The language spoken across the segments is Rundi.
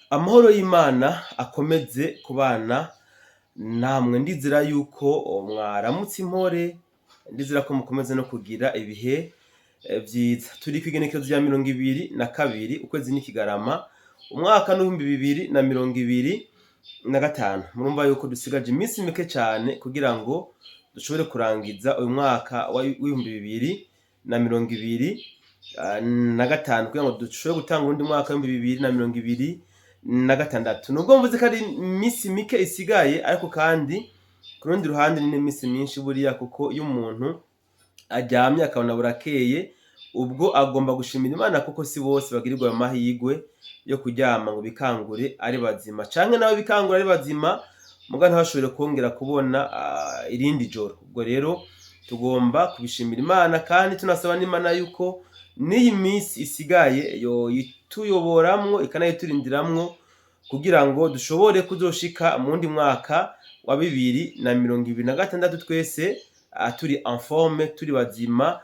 Amahoro y'Imana akomeze kubana namwe. Ndizera yuko mwaramutse impore, ndizera ko mukomeze no kugira ibihe vyiza. Turi kw'igenekerezo rya 22, ukwezi n'ikigarama, umwaka n'2025. Murumva yuko dusigaje iminsi mike cane kugira ngo dushobore kurangiza uyu mwaka w'2025, kugira ngo dushobore gutanga uwundi mwaka w'2026. Nubwo mvuze ko ari iminsi mike isigaye, ariko kandi ku rundi ruhande ni n'iminsi myinshi buriya, kuko iyo umuntu aryamye akabona burakeye, ubwo agomba gushimira Imana, kuko si bose bagirirwa ayo mahirwe yo kuryama ngo bikangure ari bazima, canke nabo bikangura ari bazima muga ntibashobore kongera kubona irindi joro. Ubwo rero tugomba kubishimira Imana, kandi tunasaba n'Imana yuko n'iyi minsi isigaye yoyituyoboramwo ikanayiturindiramwo, kugira ngo dushobore kuzoshika mu wundi mwaka wa 2026 twese turi en forme, turi bazima,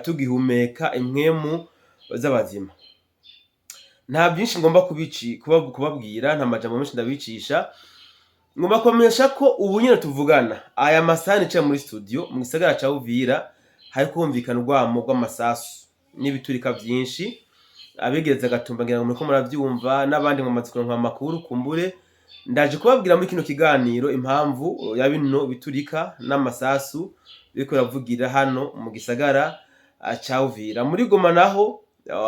tugihumeka impwemu z'abazima. Nta byinshi ngomba kubabwira, nta majambo menshi ndabicisha. Ngomba kubamenyesha ko ubu nyene tuvugana, aya masaha nicaye muri studio mu gisagara ca Uvira, hariko humvikana urwamo rw'amasasu n'ibiturika vyinshi. Abegereza Gatumba ngira ngo muriko muravyumva, n'abandi mwamaze kuronka amakuru. Kumbure ndaje kubabwira muri kino kiganiro impamvu ya bino biturika n'amasasu biriko biravugira hano mu gisagara ca Uvira. Muri Goma naho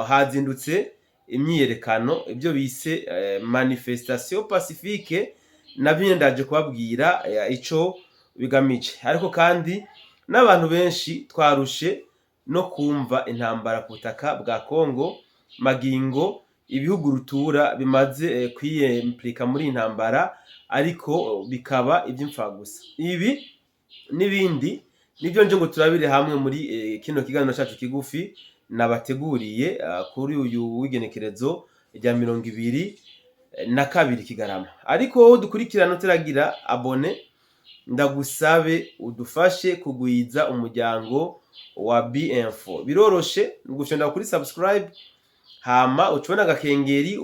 hazindutse imyiyerekano, ibyo bise manifestation pacifique. Navyo nyene ndaje kubabwira ico bigamije. Ariko kandi n'abantu benshi twarushe no kumva intambara ku butaka bwa Kongo. Magingo ibihugu rutura bimaze kwiyemplika muri iyi ntambara, ariko bikaba ivy'imfagusa. Ibi n'ibindi nivyo nje ngo turabire hamwe muri kino kiganiro cacu kigufi nabateguriye kuri uyu w'igenekerezo rya 22 Kigarama. Ariko wowe dukurikirana utaragira abonner, ndagusabe udufashe kugwiza umuryango wa B-Info. Biroroshe, gufyonda kuri subscribe, hama ucubona agakengeri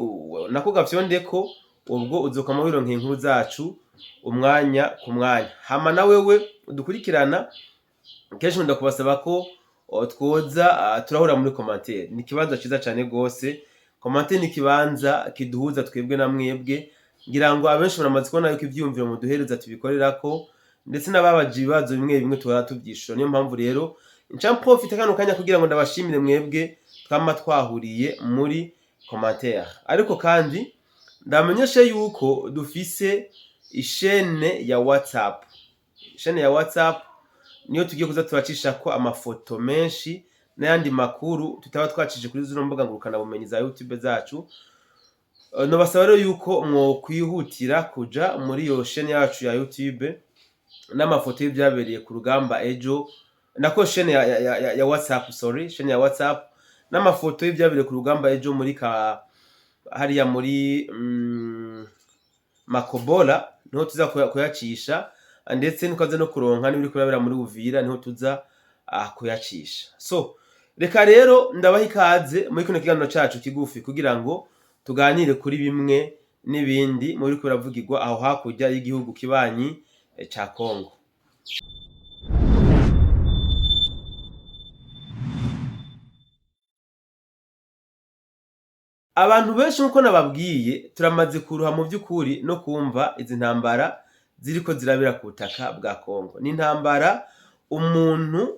nako gafyondeko, ubwo uzokama wironkera inkuru zacu umwanya ku mwanya. Hama na wewe udukurikirana kenshi, nkunda kubasaba ko twoza turahura muri commentaire. Ni ikibanza ciza cane gose. Commentaire ni ikibanza kiduhuza twebwe na mwebwe. Ngira ngo abenshi muramaze kubona yuko ivyiyumviro muduhereza tubikorerako, ndetse n'ababaje ibibazo bimwe bimwe tuhora tuvyishura. Niyo mpamvu rero nca mprofite kano kanya kugira ngo ndabashimire mwebwe twama twahuriye muri commentaire. Ariko kandi ndamenyeshe yuko dufise ishene ya WhatsApp. Ishene ya WhatsApp niyo tugiye kuza turacishako amafoto menshi n'ayandi makuru tutaba twacishije kuri zino mbuga ngurukanabumenyi za YouTube zacu. Nobasaba rero yuko mwokwihutira kuja muri iyo shene yacu ya YouTube n'amafoto y'ivyabereye ku rugamba ejo, nako shene ya WhatsApp, sorry, shene ya WhatsApp n'amafoto y'ivyabereye ku rugamba ejo muri ka hariya muri Makobola, niho tuza kuyacisha, ndetse ntukaze no kuronka n'ibiriko birabera muri Uvira, niho tuza kuyacisha. So reka rero ndabaha ikaze muri kino kiganiro cacu kigufi kugira ngo tuganire kuri bimwe n'ibindi mu biriko biravugirwa aho hakurya y'igihugu kibanyi ca Kongo. Abantu benshi, nkuko nababwiye, turamaze kuruha mu vy'ukuri no kumva izi ntambara ziriko zirabera ku butaka bwa Kongo. Ni intambara umuntu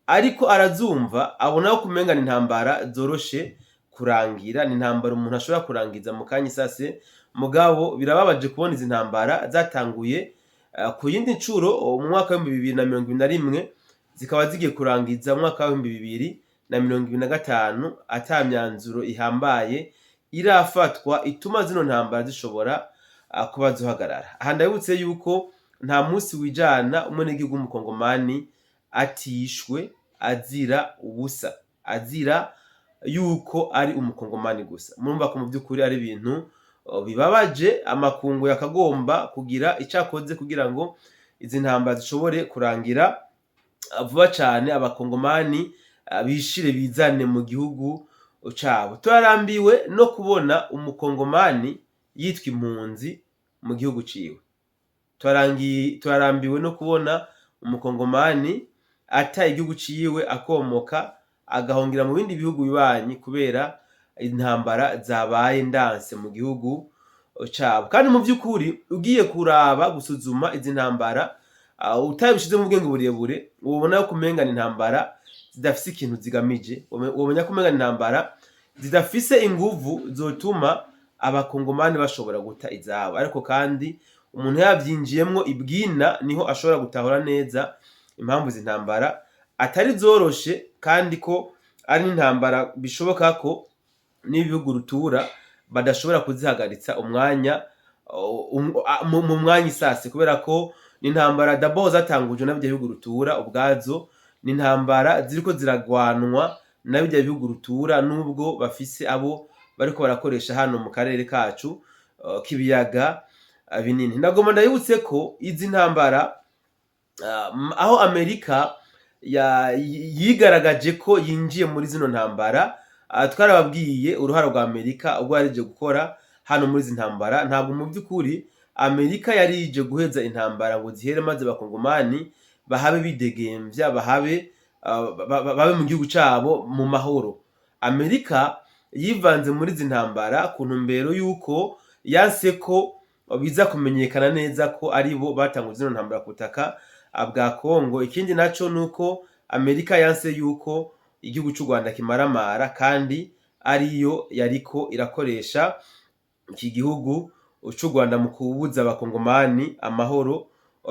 ariko arazumva abona ko kumenga ni intambara zoroshe kurangira, ni intambara umuntu ashobora kurangiza mu kanya isase. Mugabo birababaje kubona izi ntambara zatanguye ku yindi ncuro mu mwaka w'2021, zikaba zigiye kurangiza mu mwaka w'2025 ata myanzuro ihambaye irafatwa ituma zino ntambara zishobora kuba zohagarara. Aha ndabibutse yuko nta musi wijana umwenegihugu w'umukongomani atishwe azira ubusa, azira yuko ari umukongomani gusa. Murumva ko mu vy'ukuri ari ibintu bibabaje. Amakungu yakagomba kugira ico akoze kugira ngo izi ntambara zishobore kurangira vuba cane, abakongomani bishire bizane mu gihugu. cabo. Turarambiwe no kubona umukongomani yitwa impunzi mu gihugu ciwe. Turarambiwe no kubona umukongomani ata igihugu ciwe, akomoka agahungira mu bindi bihugu bibanyi kubera intambara zabaye ndanse mu gihugu cabo. Kandi mu vy'ukuri, ugiye kuraba, gusuzuma izi ntambara utabishize mu bwenge burebure, wobona ko umenga ni intambara zidafise ikintu zigamije, womenya ko umenga ni intambara zidafise inguvu zotuma abakongomani bashobora guta izabo. Ariko kandi umuntu yavyinjiyemwo ibwina niho ashobora gutahura neza impamvu izi ntambara atari zoroshe, kandi ko ari n'intambara bishoboka ko n'ibihugu rutura badashobora kuzihagaritsa umwanya mu mwanya isase, kubera ko ni intambara d'abord zatangujwe na birya bihugu rutura ubwazo, ni intambara ziriko ziragwanwa na birya bihugu rutura, nubwo bafise abo bariko barakoresha hano mu karere kacu k'ibiyaga binini. Ndagomba ndabibutse ko izi ntambara, aho Amerika yigaragaje ko yinjiye muri zino ntambara, twarababwiye uruhara rwa Amerika ubwo yarije gukora hano muri izi ntambara. Ntabwo mu by'ukuri Amerika yari ije guheza intambara ngo zihere maze abakongomani bahabe bidegemvya, bahabe babe mu gihugu cabo mu mahoro. Amerika yivanze muri izi ntambara ku ntumbero y'uko yanse ko biza kumenyekana neza ko ari bo batanguje zino ntambara ku butaka bwa Kongo. Ikindi naco nuko Amerika yanse yuko igihugu c'u Rwanda kimaramara, kandi ariyo yariko irakoresha iki gihugu c'u Rwanda mu kubuza abakongomani amahoro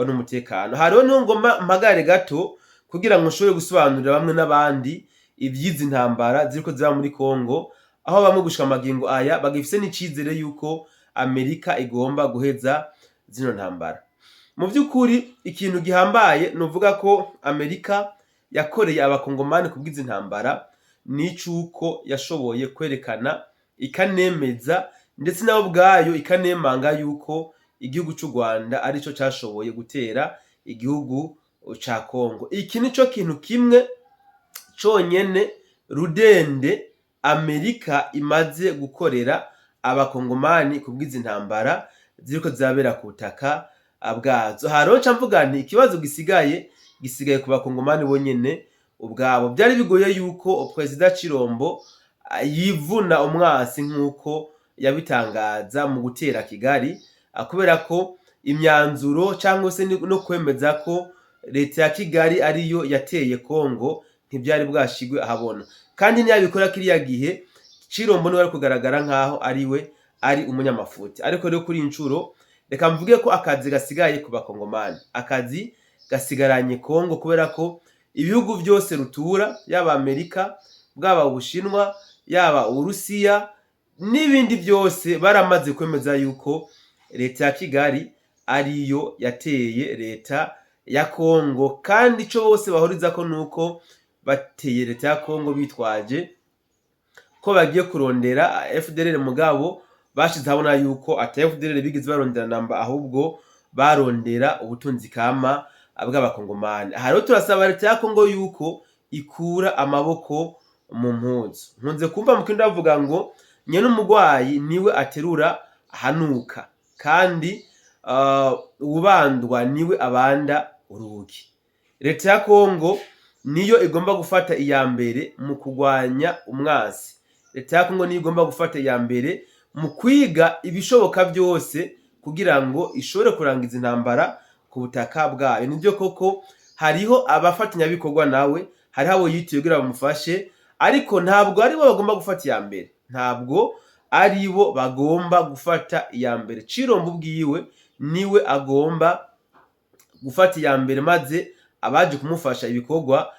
n'umutekano. Hariho niho ngomba mpagare gato kugira ngo nshobore gusobanurira bamwe n'abandi ivy'izi ntambara ziriko ziba muri Kongo, aho bamwe gushika amagingo aya bagifise n'icizere yuko Amerika igomba guheza zino ntambara. Mu vy'ukuri, ikintu gihambaye nuvuga ko Amerika yakoreye abakongomani kubw'izi ntambara ni icuko yashoboye kwerekana, ikanemeza, ndetse nayo ubwayo ikanemanga yuko igihugu c'u Rwanda arico cashoboye gutera igihugu ca Kongo. Iki nico kintu kimwe conyene rudende Amerika imaze gukorera abakongomani kubw'izi ntambara ziriko zirabera ku butaka bwazo. Aha rero nca mvuga nti ikibazo gisigaye, gisigaye ku bakongomani bonyene ubwabo. Vyari bigoye yuko Perezida Tshilombo yivuna umwasi nk'uko yabitangaza mu gutera Kigali, kubera ko imyanzuro cyangwa se no kwemeza ko leta ya Kigali ariyo yateye Kongo ntivyari bwashigwe ahabona. Kandi ntiyabikora kiriya gihe, Tshilombo niwe ari kugaragara nkaho ariwe ari umunyamafuti. Ariko rero kuri iyi ncuro reka mvuge ko akazi gasigaye ku bakongomani, akazi gasigaranye Kongo, kubera ko ibihugu byose rutura, yaba Amerika, bwaba Ubushinwa, yaba Uburusiya n'ibindi byose, baramaze kwemeza yuko leta ya Kigali ariyo yateye leta ya Kongo. Kandi ico bose bahurizako nuko bateye leta ya Kongo bitwaje ko bagiye kurondera FDLR, mugabo bashize habona yuko ata FDLR bigeze barondera namba, ahubwo barondera ubutunzi kama bw'abakongomani. Aha rero turasaba leta ya Kongo yuko ikura amaboko mu mpuzu. Nkunze kumva mu kindi bavuga ngo nyene umurwayi niwe aterura ahanuka, kandi uwubandwa niwe abanda urugi. Leta ya Kongo niyo igomba gufata iya mbere mu kurwanya umwansi. Leta ya Kongo niyo igomba gufata iya mbere mu kwiga ibishoboka byose kugira ngo ishobore kurangiza intambara ku butaka bwayo. Nivyo koko hariho abafatanyabikorwa nawe, hariho abo yituye kugira bamufashe, ariko ntabwo aribo bagomba gufata iya mbere, ntabwo aribo bagomba gufata iya mbere. Tshilombo ubwiwe niwe agomba gufata iya mbere, maze abaje kumufasha ibikorwa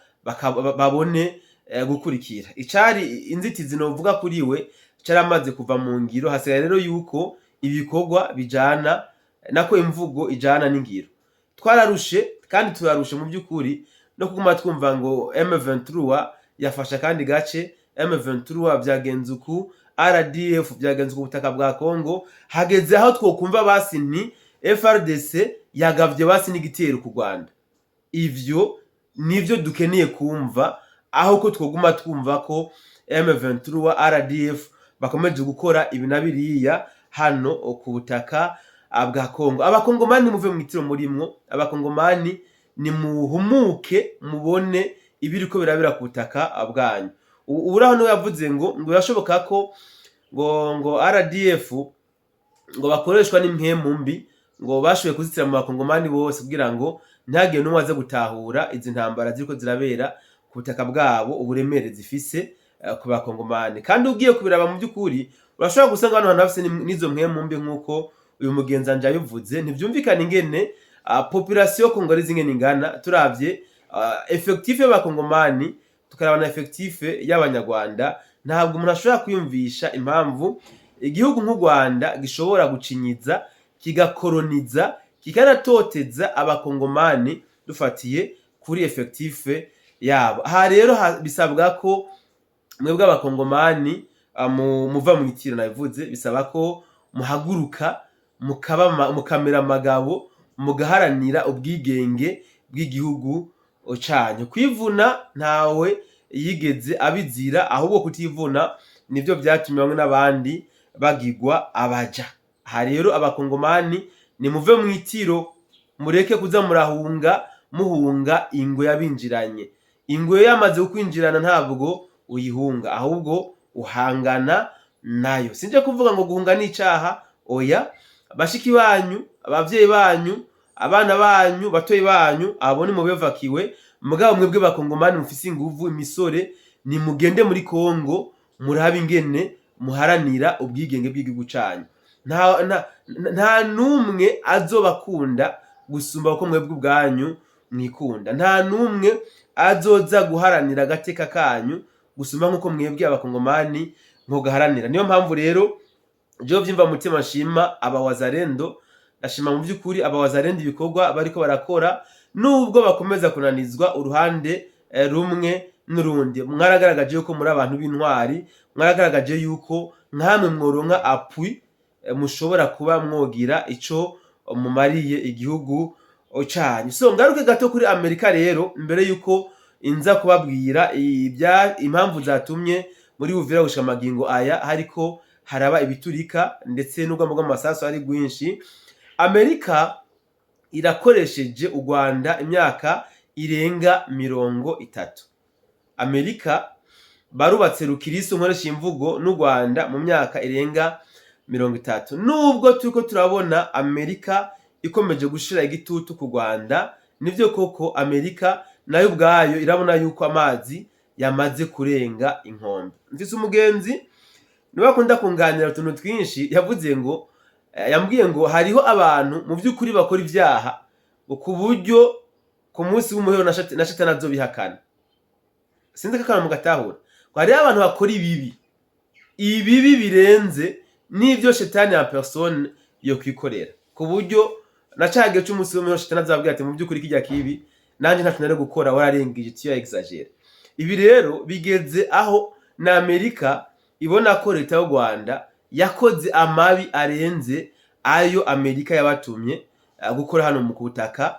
babone gukurikira. Icari inzitizi novuga kuri we caramaze kuva mu ngiro. Hasigaye rero yuko ibikorwa bijana, nako imvugo ijana n'ingiro. Twararushe kandi turarushe mu by'ukuri no kuguma twumva ngo M23 yafashe akandi gace, M23 vyagenze uku, RDF vyagenze ku butaka bwa Kongo. Hageze aho twokumva basi nti FARDC yagavye basi n'igitero ku Rwanda. Ivyo nivyo dukeneye kumva, aho ko twoguma twumva ko M23, RDF bakomeje gukora ibi na biriya hano ku butaka bwa Kongo. Abakongomani, muve mwitiro murimwo. Abakongomani, nimuhumuke mubone ibiriko birabera ku butaka bwanyu. Uraho niwe yavuze ngo birashoboka ko ngo RDF ngo bakoreshwa n'impwemu mbi, ngo bashoboye kuzitira mu bakongomani bose kugira ngo ntihagire n'umwe aze gutahura izi ntambara ziriko zirabera ku butaka bwabo, uburemere zifise ku bakongomani. Kandi ugiye kubiraba, mu by'ukuri urashobora gusanga hano hantu hafise n'izo mpwemu mbi nk'uko uyu mugenzi wanje yabivuze. Ntivyumvikana ingene population congolaise ingene ingana. Turavye effectif y'abakongomani, tukaraba na effectif y'abanyarwanda, ntabwo umuntu ashobora kwiyumvisha impamvu igihugu nk'u Rwanda gishobora gucinyiza, kigakoroniza, kikanatoteza abakongomani dufatiye kuri effectif yabo. Aha rero bisabwa ko mwebwe abakongomani muva mu itiro. Nabivuze, bisaba ko muhaguruka, mukaba mukamera amagabo, mugaharanira ubwigenge bw'igihugu canyu. Kwivuna ntawe yigeze abizira, ahubwo kutivuna nivyo vyatumye bamwe n'abandi bagigwa abaja. Aha rero, abakongomani, nimuve mu itiro, mureke kuza murahunga, muhunga ingwe yabinjiranye. Ingwe yamaze kukwinjirana ntabwo uyihunga, ahubwo uhangana nayo. Sinje kuvuga ngo guhunga ni icaha, oya. Bashiki banyu, abavyeyi banyu, abana banyu, batoyi banyu, abo ni mubevakiwe. Mugabo mwebwe bakongomani mufise inguvu, imisore, nimugende muri Kongo, murabe ingene muharanira ubwigenge bw'igihugu canyu. Nta n'umwe azobakunda gusumba uko mwebwe ubwanyu mwikunda. Nta n'umwe azoza guharanira agateka kanyu gusumba nk'uko mwebwe abakongomani mwogaharanira. Niyo mpamvu rero jewe vyimva mutima nshima abawazalendo. Ndashima mu by'ukuri abawazalendo ibikorwa bariko barakora, nubwo bakomeza kunanizwa uruhande rumwe n'urundi. Mwaragaragaje yuko muri abantu b'intwari, mwaragaragaje yuko nkamwe mworonka appui, mushobora kuba mwogira ico mumariye igihugu canyu. So ngaruke gato kuri Amerika rero, mbere yuko inza kubabwira ibya impamvu zatumye muri Uvira gushika amagingo aya hariko haraba ibiturika, ndetse n'urwamo rw'amasasu ari rwinshi. Amerika irakoresheje u Rwanda imyaka irenga 30. Amerika barubatse rukirisu, nkoresha imvugo, n'u Rwanda mu myaka irenga 30. Nubwo turiko turabona Amerika ikomeje gushira igitutu ku Rwanda, nivyo koko Amerika nayo ubwayo irabona yuko amazi yamaze kurenga inkombe. Mfise umugenzi niwe akunda kunganira utuntu twinshi, yavuze ngo yambwiye ngo hariho abantu mu by'ukuri bakora ibyaha ngo ku buryo ku munsi w'umuhero na shetani azobihakana. Sinzi ko akantu mugatahura, ngo hariho abantu bakora ibibi, ibibi birenze n'ivyo shetani en personne yo kwikorera, ku buryo na ca gihe c'umunsi w'umuhero shetani azababwira ati: "Mu by'ukuri kirya kibi nanje ntaco nari gukora, wararengeje, tu exagéré." Ibi rero bigeze aho na Amerika ibona ko leta y'u Rwanda yakoze amabi arenze ayo Amerika yabatumye gukora hano mu butaka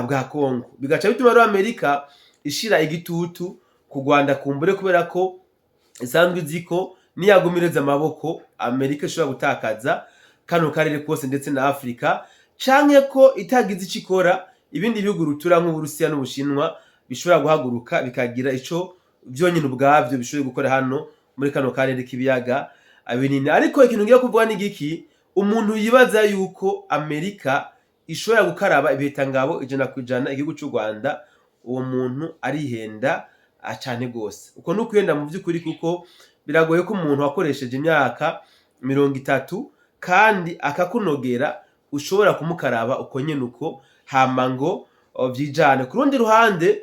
bwa Kongo, bigaca bituma rero Amerika ishira igitutu ku Rwanda, kumbure kubera ko isanzwe izi ko niyagumireza amaboko Amerika ishobora gutakaza kano karere kose, ndetse na Afrika, canke ko itagize ico ikora ibindi bihugu rutura nk'Uburusiya n'Ubushinwa bishobora guhaguruka bikagira ico vyonyene ubwavyo bishoboye gukora hano muri kano karere k'ibiyaga binini. Ariko ikintu ngiye kuvuga ni giki: umuntu yibaza yuko Amerika ishobora gukaraba ibihitangabo 100% igihugu c'u Rwanda, uwo muntu arihenda cane gose. Uko ni ukwihenda mu vy'ukuri, kuko biragoye ko umuntu wakoresheje imyaka 30 kandi akakunogera ushobora kumukaraba uko nyene uko, hama ngo vyijane. Ku rundi ruhande,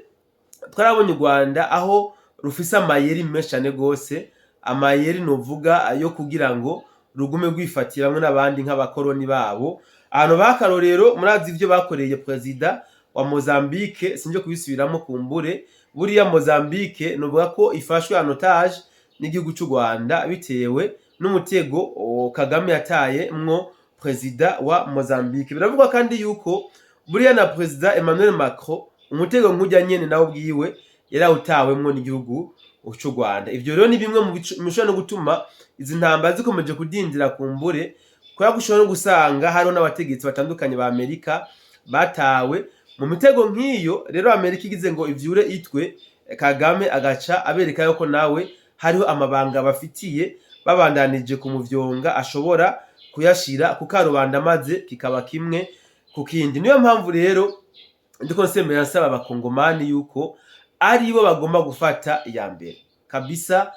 twarabonye u Rwanda aho rufise amayeri menshi cane gose, amayeri novuga yo kugira ngo rugume rwifatiye bamwe n'abandi nk'abakoroni babo. Ahantu b'akarorero, murazi ivyo bakoreye perezida wa Mozambique, sinje kubisubiramo kumbure. Buriya Mozambique novuga ko ifashwe en otage n'igihugu c'u Rwanda, bitewe n'umutego Kagame yatayemwo perezida wa Mozambique. Biravugwa kandi yuko buriya na perezida Emmanuel Macron umutego nk'urya nyene nawe ubwiwe yarawutawemwo n'igihugu c'u Rwanda. Ivyo rero ni bimwe mu bishobora no gutuma izi ntambara zikomeje kudindira kumbure, kubera ko ushobora no gusanga hariho n'abategetsi batandukanye ba Amerika batawe mu mitego nk'iyo. Rero Amerika igize ngo ivyure itwe, Kagame agaca abereka yuko nawe hariho amabanga bafitiye, babandanije kumuvyonga ashobora kuyashira ku karubanda, maze kikaba kimwe ku kindi. Niyo mpamvu rero ndiko nsemera nsaba Abakongomani yuko aribo bagomba gufata iya mbere kabisa.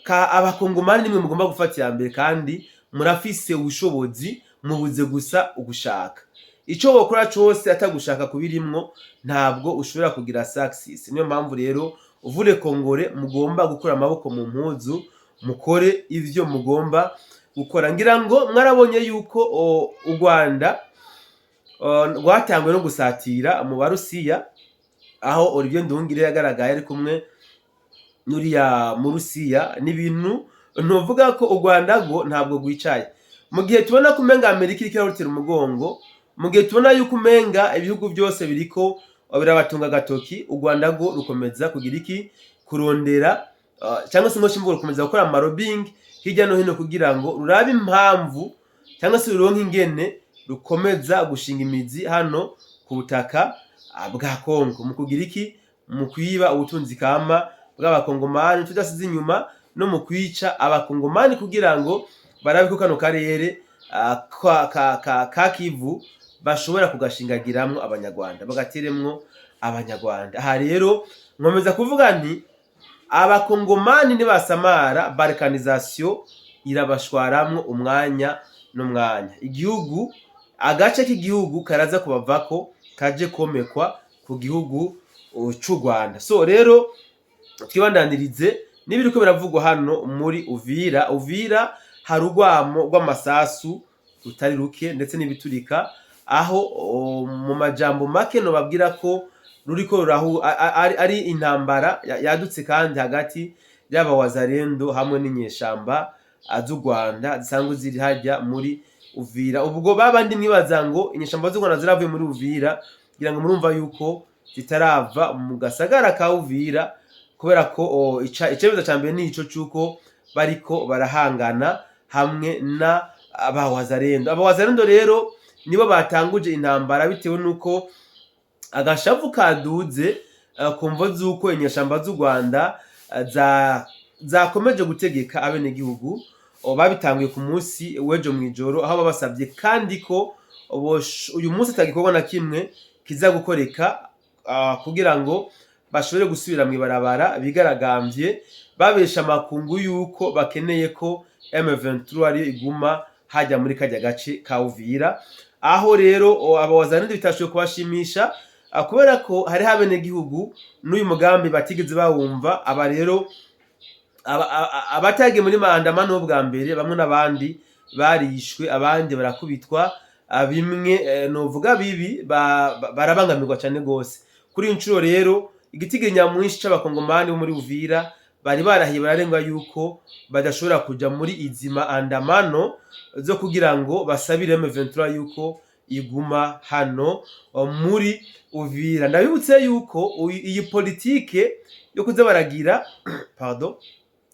Ka Abakongomani, nimwe mugomba gufata iya mbere kandi murafise ubushobozi, mubuze gusa ugushaka. Ico wokora cose atagushaka kubirimwo, ntabwo ushobora kugira success. Niyo mpamvu rero uvure Kongore mugomba gukura amaboko mu mpuzu, mukore ivyo mugomba gukora. Ngira ngo mwarabonye yuko u Rwanda rwatanguye no gusatira mu Barusiya, aho Olivier Nduhungirehe yagaragaye ari kumwe n'uriya mu Rusiya. Ni ibintu ntuvuga ko u Rwanda rwo ntabwo rwicaye mu gihe tubona ko umenga Amerika iriko irarutera umugongo, mu gihe tubona yuko umenga ibihugu byose biriko birabatunga agatoki. U Rwanda rwo rukomeza kugira iki? Kurondera cyangwa se ngo imvugo, rukomeza gukora ama lobbying hirya no hino kugira ngo rurabe impamvu cyangwa se ruronke ingene rukomeza gushinga imizi hano ku butaka bwa Kongo, mu kugira iki? Mu kwiba ubutunzi kama bw'Abakongomani, tudasize inyuma no mu kwica Abakongomani, kugira ngo barabe ko kano karere ka Kivu bashobora kugashingagiramwo Abanyarwanda, bagateremwo Abanyarwanda. Aha rero nkomeza kuvuga nti Abakongomani nibasamara, balkanisation irabashwaramwo umwanya n'umwanya. Igihugu, agace k'igihugu karaza kubavako kaje komekwa ku gihugu c'u Rwanda. So rero twibandanirize n'ibiriko biravugwa hano muri Uvira. Uvira hari urwamo rw'amasasu rutari ruke ndetse n'ibiturika, aho mu majambo make nobabwira ko ruriko rurahu ari intambara yadutse kandi hagati y'aba Wazalendo hamwe n'inyeshamba z'u Rwanda zisanzwe ziri harya muri Uvira. Ubwo babandi mwibaza ngo inyeshamba z'u Rwanda ziravuye muri Uvira, kugira ngo murumva yuko zitarava mu gasagara ka Uvira, kubera ko icemezo ca mbere nico c'uko bariko barahangana hamwe na aba Wazalendo. Aba Wazalendo rero nibo batanguje intambara bitewe nuko agashavu kaduze ku mvo z'uko inyeshamba z'u Rwanda zakomeje gutegeka abenegihugu. Babitanguye ku munsi w'ejo mw'ijoro, aho babasabye kandi ko uyu munsi atagikorwa na kimwe kiza gukoreka kugira ngo bashobore gusubira mw'ibarabara bigaragambye, babesha amakungu yuko bakeneye ko M23 ariyo iguma hajya muri karya gace ka Uvira. Aho rero aba Wazalendo bitashoboye kubashimisha, kubera ko hariho abenegihugu n'uyu mugambi batigeze bawumva. Aba rero abatagiye muri maandamano bwa mbere, bamwe n'abandi barishwe, abandi barakubitwa, bimwe novuga bibi, barabangamirwa cane gose. Kuri iyi nshuro rero igitigiri nyamwinshi c'Abakongomani bo muri Uvira bari barahiye bararengwa yuko badashobora kuja muri izi maandamano zo kugira ngo basabire M23 yuko iguma hano muri Uvira. Ndabibutse yuko iyi politike yo kuza baragira, pardon,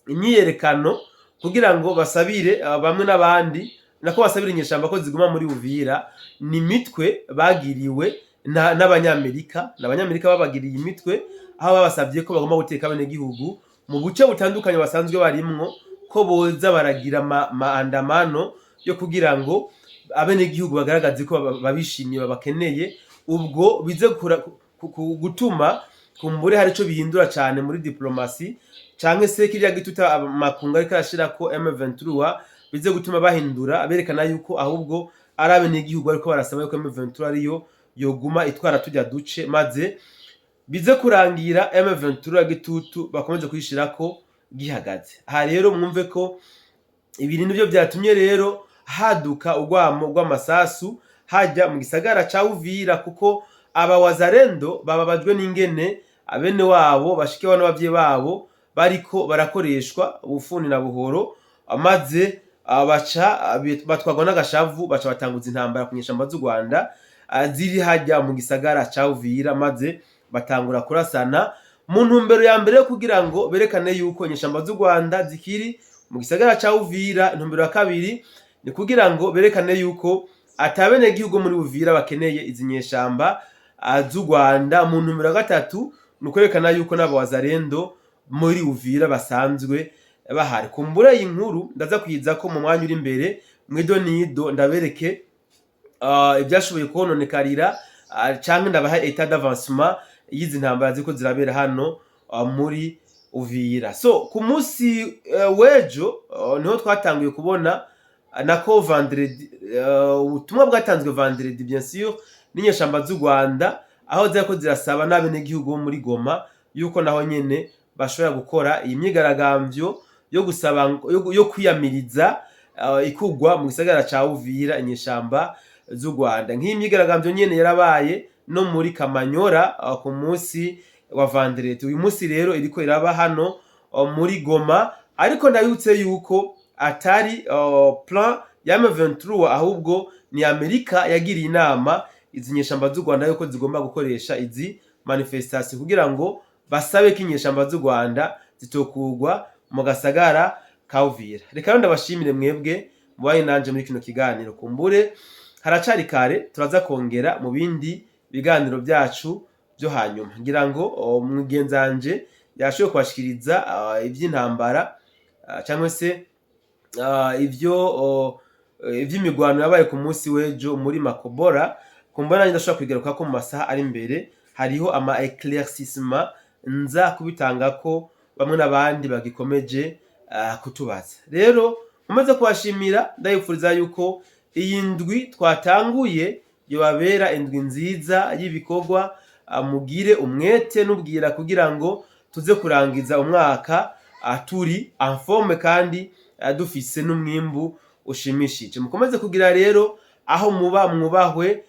imyiyerekano kugira ngo basabire bamwe n'abandi, nako basabire inyeshamba ko ziguma muri Uvira, ni mitwe bagiriwe n'Abanyamerika. N'Abanyamerika babagiriye imitwe, aho babasabye ko bagomba guteka abenegihugu mu buce butandukanye basanzwe barimwo, ko boza baragira maandamano yo kugira ngo abenegihugu bagaragaze ko babishimiye, babakeneye. Ubwo bize gutuma kumbure hari ico bihindura cane muri diplomasi, canke se kirya gituta amakungu ariko arashirako M23, bize gutuma bahindura, berekana yuko ahubwo ari abenegihugu ariko barasaba yuko M23 ariyo yoguma itwara turya duce, maze bize kurangira M23 gitutu bakomeje kuyishirako gihagaze. Aha rero mwumve ko ibi nivyo vyatumye rero haduka urwamo rw'amasasu hajya mu gisagara ca Uvira, kuko aba Wazalendo bababajwe n'ingene abene wabo, bashike babo n'abavyeyi babo bariko barakoreshwa ubufuni na buhoro, maze baca batwarwa n'agashavu, baca batanguza intambara ku nyeshamba z'u Rwanda ziri hajya mu gisagara ca Uvira, maze batangura kurasana. Mu ntumbero ya mbere yo kugira ngo berekane yuko inyeshamba z'u Rwanda zikiri mu gisagara ca Uvira. Intumbero ya kabiri ni kugira ngo berekane yuko ata benegihugu muri Uvira bakeneye izi nyeshamba z'u Rwanda. Mu ntumbero ya gatatu ni ukwerekana yuko n'abawazalendo muri Uvira basanzwe bahari. Kumbura iyi nkuru ndaza kuyizako mu mwanya uri imbere mw'idonido, ndabereke ivyashoboye kononekarira canke ndabaha état d'avancement y'izi ntambara ziriko zirabera hano muri Uvira. So ku munsi w'ejo niho twatanguye kubona, nako vendredi, ubutumwa bwatanzwe vendredi, bien sûr, n'inyeshamba z'u Rwanda, aho ziriko zirasaba n'abenegihugu bo muri Goma yuko naho nyene bashobora gukora iyi myigaragambyo yo gusaba yo kwiyamiriza ikugwa mu gisagara ca Uvira inyeshamba z'u Rwanda. Nk'iyi myigaragambyo nyene yarabaye no muri Kamanyora ku munsi wa vendredi. Uyu munsi rero iriko iraba hano muri Goma, ariko ndabibutse yuko atari plan ya M23, ahubwo ni Amerika yagiriye inama izi nyeshamba z'u Rwanda yuko zigomba gukoresha izi manifestation kugira ngo basabe ko inyeshamba z'u Rwanda zitokugwa mu gasagara ka Uvira. Reka rero ndabashimire mwebwe mubaye nanje muri kino kiganiro. Kumbure haracari kare, turaza kongera mu bindi biganiro byacu byo hanyuma. Ngira ngo mugenzanje yashoboye kubashikiriza ivy'intambara cyangwa se ivyo ivy'imigwano yabaye ku munsi w'ejo muri Makobora. Kumbura nanjye ndashobora kubigarukako mu masaha ari imbere, hariho ama éclaircissement nza kubitangako bamwe n'abandi bagikomeje kutubaza. Rero mumaze kubashimira, ndabipfuriza yuko iyi ndwi twatanguye yobabera indwi nziza y'ibikorwa. Mugire umwete n'ubwira kugira ngo tuze kurangiza umwaka turi en forme kandi dufise n'umwimbu ushimishije. Mukomeze kugira rero aho muba mwubahwe.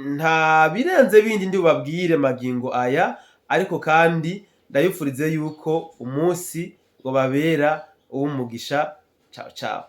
Nta birenze bindi ndi bubabwire magingo aya, ariko kandi ndabipfurize yuko umunsi wababera uw'umugisha. Ciao ciao.